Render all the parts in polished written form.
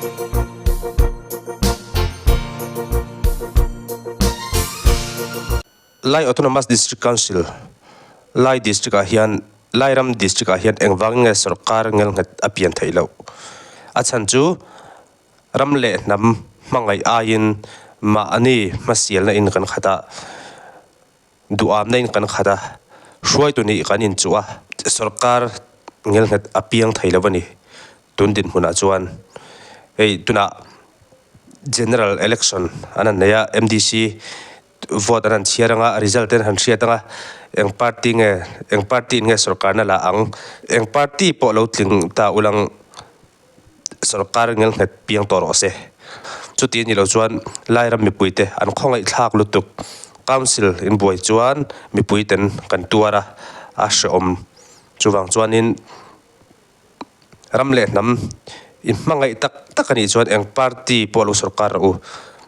Lai Autonomous District Council, Lai District ah hian Lairam District ah hian engvang nge sorkar ngelnghet a pian theih loh? A chhan chu ram leh hnam hmangaih aiin mahni hmasialna in kan khat a, duhamna in kan khat a, hruaitu nih kan inchuh a, sorkar ngelnghet a piang thei lo a ni. Tun dinhmunah chuan hei tunah General Election an han nei a, MDC vote an han chhiar anga result te an han hriat anga eng party nge eng party in nge sorkarna la ang eng party pawh lo tling ta ulang sorkar ngelnghet piang tawh rawh se. Chuti a nih loh chuan Lairam mipuite an khawngaihthlak lutuk Council inbuai chuan mipuiten kan tuar a a hrehawm chuvang chuanin Ram leh hnam in hmangaih tak tak a nih chuan eng party pawh lo sorkar rawh u.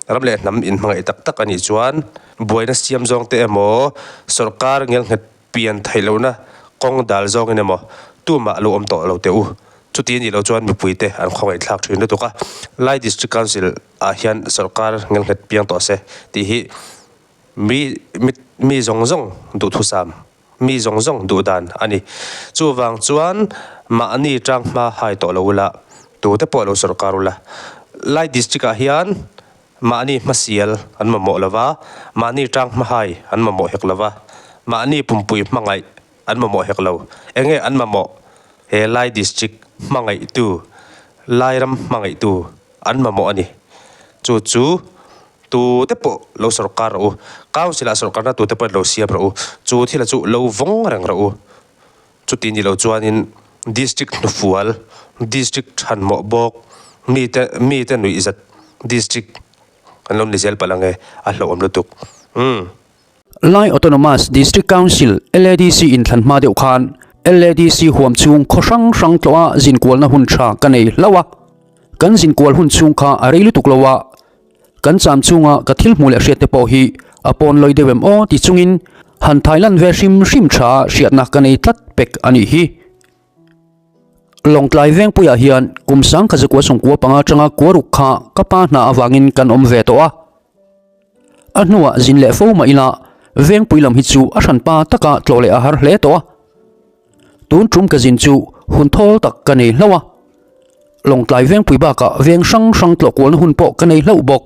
Ram leh hnam in hmangaih tak tak a nih chuan buaina siam zawng te emaw sorkar ngelnghet pian theih lohna kawng dal zawngin emaw tumah lo awm tawh lo teh u. Chuti a nih loh chuan mipuite an khawngaih thlak thin lutuk a. Lai District Council ah hian sorkar ngelnghet piang tawh se tih hi mi mi zawng zawng duhthusam. Mi zawng zawng duh dan a ni. Chuvang chuan mahni tang hma hai tawh lo ula, tute pawh lo sorkar ula. Lai district ah hian mahni hmasial an mamawh lo va, mahni tang hma hai an mamawh hek lo va, mahni pumpui hmangaih an mamawh hek lo. Enge an mamawh? He Lai district hmangaihtu, Lairam hmangaihtu an mamawh a ni. Chu chu Tu te pawh lo sorkar rawh u, Council ah sorkarna tu te pawh lo siam rawh u, chu thil ah chu lo vawng reng rawh u. Chuti ni lo chuanin District hnufual, District thanmawh bawk, mite mite nuih zat District kan lo ni zel palh ange, a hlauhawm lutuk. Umm. Lai Autonomous District Council, LADC, inthlan hma deuh khan LADC huam chhung khaw hrang hrang tlawha zinkualna hun tha ka nei hlauh a. Kan zinkual hun chhung kha a rei lutuk lo a, kan cham chhunga ka thil hmuh leh hriat te pawh hi a pawn lawi deuh em aw ti chungin han thailan ve hrim hrim tha hriatna ka nei tlat pek a nih hi. Lawngtlai Vengpuiah hian kum sangkhat zakua sawmkua panga atanga kuaruk kha ka pa hna avangin kan awm ve tawh a. A hnuah zin leh fo mah ila Vengpui lam hi chu a hranpa taka tlawh leh a har hle tawh a. Tun tum ka zin chu hun thawl tak ka nei hlauh a. Lawngtlai Vengpui bakah veng hrang hrang tlawh kualna hun pawh ka nei hlauh bawk.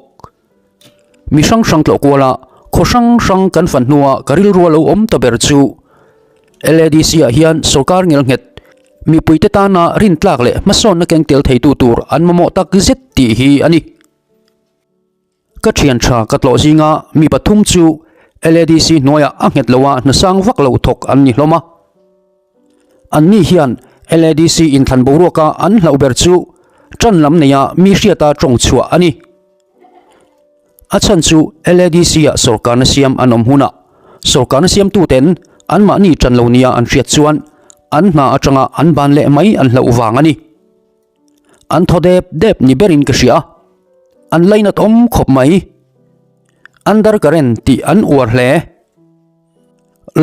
Mi hrang hrang tlawh kuala khaw hrang hrang kan fan hnua ka rilru a lo awm ta ber chu LADC ah hian sorkar ngelnghet mipuite tana rintlak leh hmasawnna keng tel theitu tur an mamawh tak zet tih hi a ni. Ka thian tha ka tlawh zinga mi pathum chu LADC hnuaiah a nghet loa hnasang vak lo thawk an ni hlawm a. Anni hian LADC inthlan boruaka an hlauh ber chu tan lam neia mi hriata tawng chhuah a ni. A chhan chu LADC-ah sawrkarna siam an awm hunah sawrkarna siamtuten anmahni tan lo nia an hriat chuan an hna atanga an ban leh mai an hlauh vang a ni. An thaw dep dep ni berin ka hria a, an lainat awm khawp mai. Undercurrent tih an uar hle.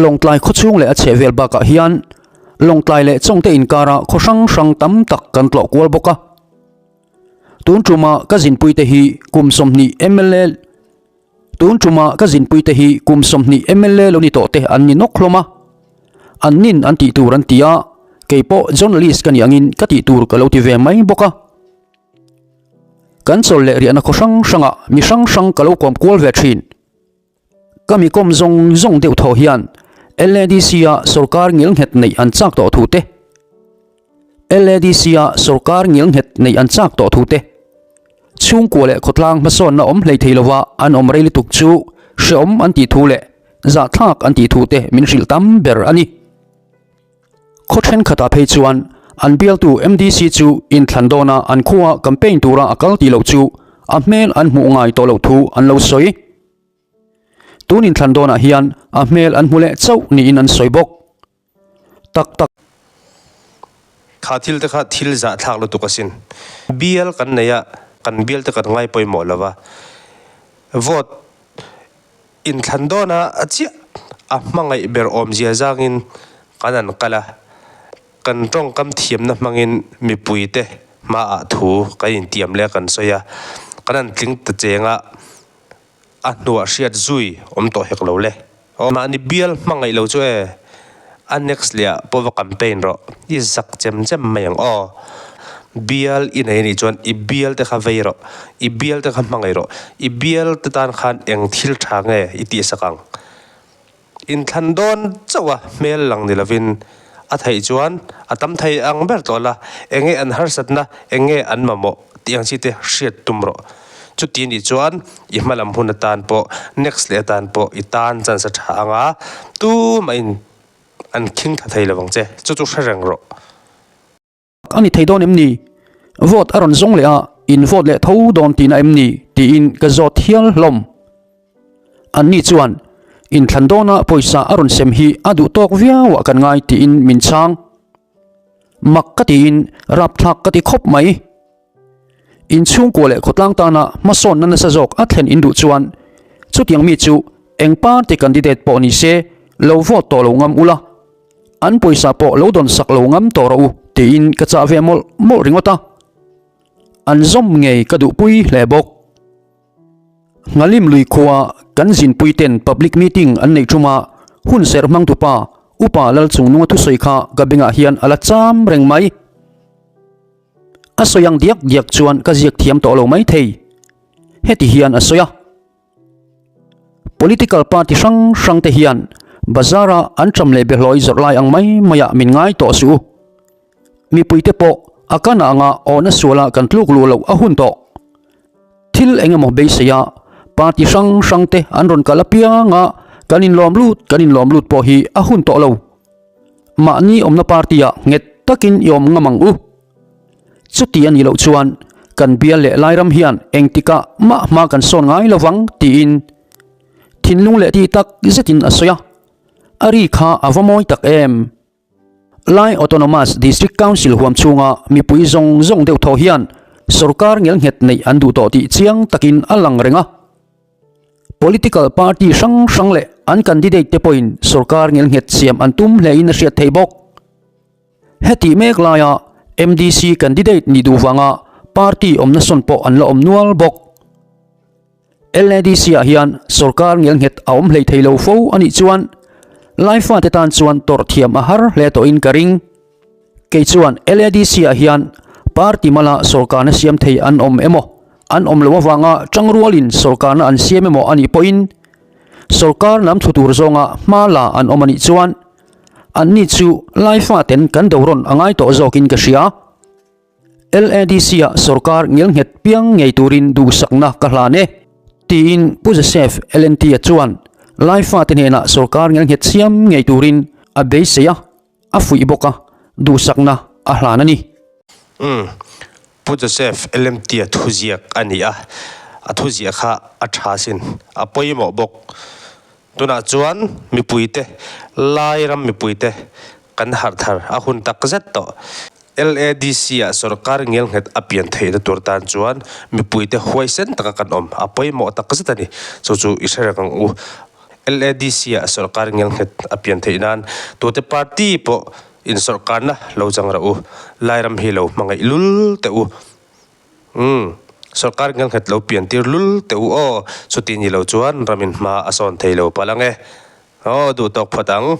Lawngtlai khawchhung leh a chhehvel bakah hian Lawngtlai leh Chawngte inkara khaw hrang hrang tam tak kan tlawh kual bawk a. Tun tuma ka zinpuite hi kum 20 mla Tun tuma ka zinpuite hi kum 20 mla lo ni tawh te an ni nawk hlawm a. An nin an tih tur an ti a, kei pawh journalist ka nih angin ka tih tur ka lo ti ve mai bawk a. Kan chawl leh riahna khaw hrang hrangah mi hrang hrang ka lo kawm kual ve thin. Ka mi kawm zawng zawng deuh thaw hian LADC-a sorkar ngilnghet neih an chak tawh thu te, LADC-a sorkar ngilnghet neih an chak tawh thu te, chhungkua leh khawtlang hmasawnna awm hlei thei lova an awm rei lutuk chu hreawm an tih thu leh zahthlak an tih thu te min hrilh tam ber a ni. Khaw thenkhatah phei chuan an bialtu MDC chu inthlan dawna an khua campaign tura a kal tih loh chu a hmel an hmuh ngai tawh loh thu an lo sawi. Tun inthlan dawnah hian a hmel an hmu leh chauh niin an sawi bawk. Tak tak. Kha thil te kha thil zahthlak lutuk asin. Bial kan nei a, kan bial te kan ngai pawimawh lo va. Vote inthlan dawna a chiah a hmangaih ber awmzia zangin kan an kal a, kan tawngkam thiamna hmangin mipuite. Hmaah thu kan intiam leh a kan sawi a, kan han tling ta cheng a, a hnuah hriat zui awm tawh hek lo le. Aw mahni bial hmangaih lo chu e, a next leh ah pawh va campaign rawh, i zak chem chem mai ang aw. Bial i nei anih chuan i bial te kha vei rawh, i bial te kha hmangaih rawh, i bial te tan khan eng thil tha nge i tihsak ang. Inthlan dawn chauh a hmel lang ni lovin a theih chuan a tam thei ang ber tawh la, eng nge an harsatna, eng nge an mamawh tih ang chi te hriat tum rawh. Chuti nih chuan i hma lam hun atan pawh next leh atan pawh i tan chance a tha ang a, tumahin an khing thla thei lovang che, chu chu hre reng rawh. A ni thei dawn em ni? Vote a rawn zawng leh a, in vote leh tho dawn tihna em ni? tiin ka zawt hial hlawm. Anni chuan, Inthlan dawna pawisa a rawn sem hi a duh tawk viau ah kan ngai tiin min chhang. Mak ka tiin rapthlak ka ti khawp mai. Inchhungkua leh khawtlang tana hmasawnna nasa zawk a thlen in duh chuan chutiang mi chu eng party candidate pawh ni se lo vote tawh lo ngam ula, an pawisa pawh lo dawn sak lo ngam tawh rawh u tiin ka chah ve mawlh mawlh ringawt a, an zawm ngei ka duhpui hle bawk. Nghalim lui khua kan zinpui ten public meeting an neih ṭuma hun serh hmang tupa Upa Lalchungnunga thusawi kha ka bengah hian a la cham reng mai. A sawi ang diak diak chuan ka ziak thiam tawh lo mai thei. Heti hian a sawi a. Political party hrang hrang te hian bazar a an ṭam leh behlawi zawrh lai ang mai mai ah min ngai tawh suh u. Mipui te pawh a kan ah anga awhna sual ah kan tluk luh loh a hun tawh. Thil eng emaw beisei a party hrang hrang te an rawn kal apiang a kan inlawm lut kan inlawm lut pawh hi a hun tawh lo. Mahni awmna party ah nghet takin i awm ngam ang u. Chuti a nih loh chuan kan bial leh Lairam hian engtikah mah hma kan sawn ngai lo vang tiin thinlung leh tih tak zetin a sawi a, a ri kha a va mawi tak em. Lai Autonomous District Council huam chhunga mipui zawng zawng deuh thaw hian sorkar ngelnghet neih an duh tawh tih chiang takin a lang reng a. Political party hrang hrang leh an candidate te pawhin sorkar ngelnghet siam an tum hlein a hriat theih bawk. Hetih mek laia MDC candidate nih duh vanga party awmna sawn pawh an la awm nual bawk. LADC ah hian sorkar ngelnghet a awm hlei thei lo fo a nih chuan Laifa te tan chuan tawrh thiam a har hle tawhin ka ring. Kei chuan LADC ah hian party mala sorkarna siam thei an awm emaw an awm loh avanga tangrualin sorkarna an siam emaw a nih pawhin sorkar lam thu tur zawnga hma la an awm a nih chuan Anni chu Laifa ten kan do rawn a ngai tawh zawkin ka hria. LADC-ah sorkar ngelnghet piang ngei turin duhsakna ka hlan e, tiin Pu Joseph LNT-a chuan Laifa te hnenah sorkar ngelnghet siam ngei turin a beisei a, a fuih bawk a, duhsakna a hlan a ni. Umm, Pu Joseph LMT-a thuziak a ni a, a thuziah kha a tha sin, a pawimawh bawk. Tunah chuan mipuite, Lai ram mipuite kan harh thar a hun tak zet tawh. LADC-ah sorkar ngelnghet a pian theihna tur tan chuan mipuite huaisen taka kan awm a pawimawh tak zet a ni. Chu chu i hre reng ang u. LADC-ah sorkar ngelnghet a pian theih nan tute party pawh insorkarna lo chang rawh u. Lai ram hi lo hmangaih lul teh u. Umm, sorkar ngelnghet lo pian tir lul teh u aw, chuti ni lo chuan ramin hma a sawn thei lo palh ang e. Aw, duh tawk phawt ang.